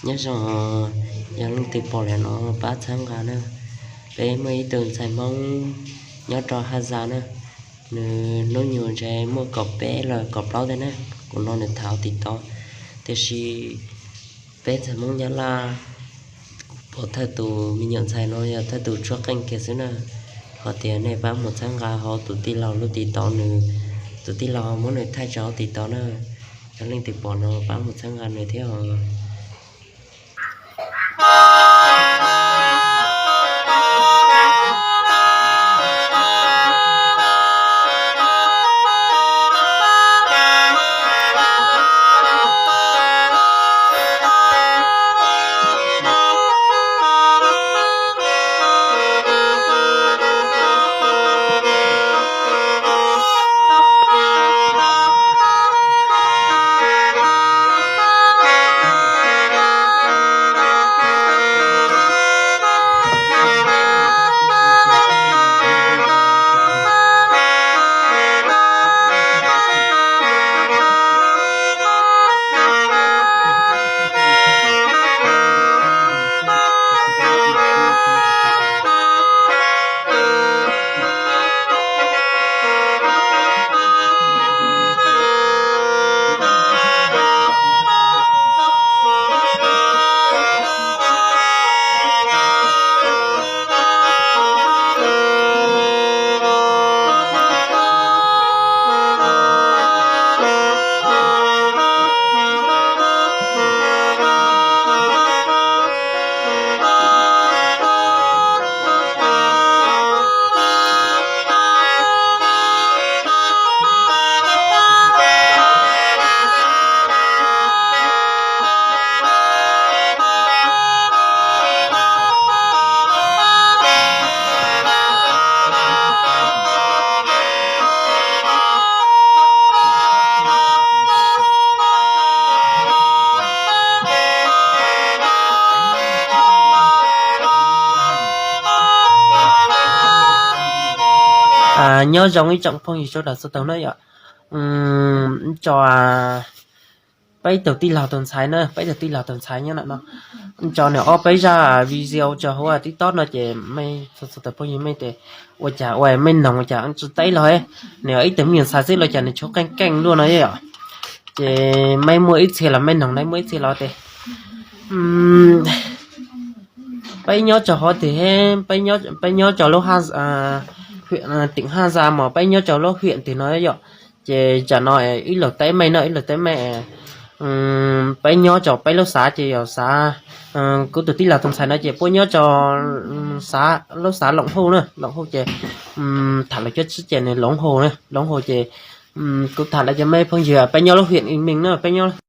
Nyob zoo, yog leej twg pom lawm no pab txhawb nqa na. Peb muaj ib tug ntxhais Hmoob nyob rau Haj Zas na, nws hnub nyoog ntshe muaj kaum peb los kaum plaub thiab na, kuv nrog nws tham hauv TikTok. Tiam sis peb ntxhais Hmoob Nyab Laj, kuv pom thawj tus me nyuam ntxhais no yog thawj tus tshuab qeej kiag xwb na. Ho tias nej pab mus txhawb nqa hauv tus tij laug lub TikTok nws, tus tij laug muab nws thaij tso hauv TikTok na. Yog leej twg pom no pab mus txhawb nqa nws thiab os. Nyob zoo ib tsoom phooj ywg sawv daws txhua tus na yom. Tso peb tug tij laug tus ntxhais na, peb tug tij laug tus ntxhais nyob no, tso nws ob peb zaj video tso hauv TikTok no ces mej txhua txhua tus phooj ywg mej tes ua cas ua mej noog ua cas tsis teb los, nws yog ib tug me nyuam ntxhais xwb los cas nws tshuab qeej keej luaj no yom. Ces mej muaj ib txhia los mej noog na, muaj ib txhia los tes peb nyob rau hov tes, peb nyob rau lub teem Haj Zas mas peb nyob rau lub hiam twg no yom. Ces tsam no ib los teb mej no, ib los teb mej, peb nyob rau peb lub xav ces yog xav, kuv tus tij laug tus ntxhais no ces puab nyob rau lub xav Loom Huj na, Loom Huj ces tham los cuab tsib ces nws Loov Huj na, Loov Huj ces kuv tham los ces mej phooj ywg peb nyob lub hiam Im Meej na, peb nyob